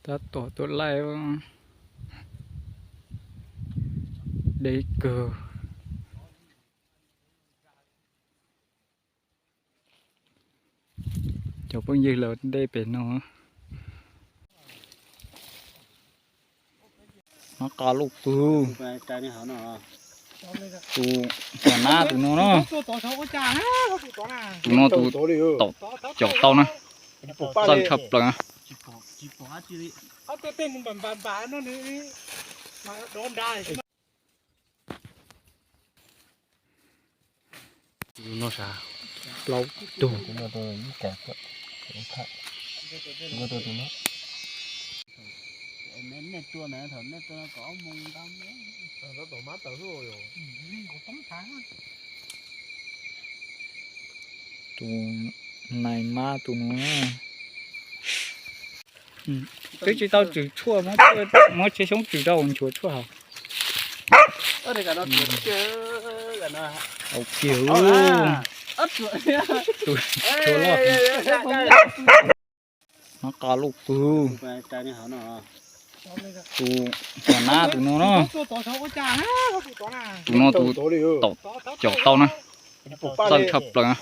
Tab tom tuaj laij deb kawg. Cov phooj ywg los dej pem no. Nov qa luj pwg. Tus nab tus no na. Tus no tus tom caum tau na. Txawj tshaj plaws na. Tus no sav plaub tug. Tus nais mab tus no. Twb tsis tau tswm tshuaj, muab tsheb xyoob tswm rau nchuav tshuaj hauv. Au kiag, tus tshuaj loj. Nov qa luj pwg. Tus nab tus no na. Tus no tus tom caum tau na. Txawj tshaj plaws na.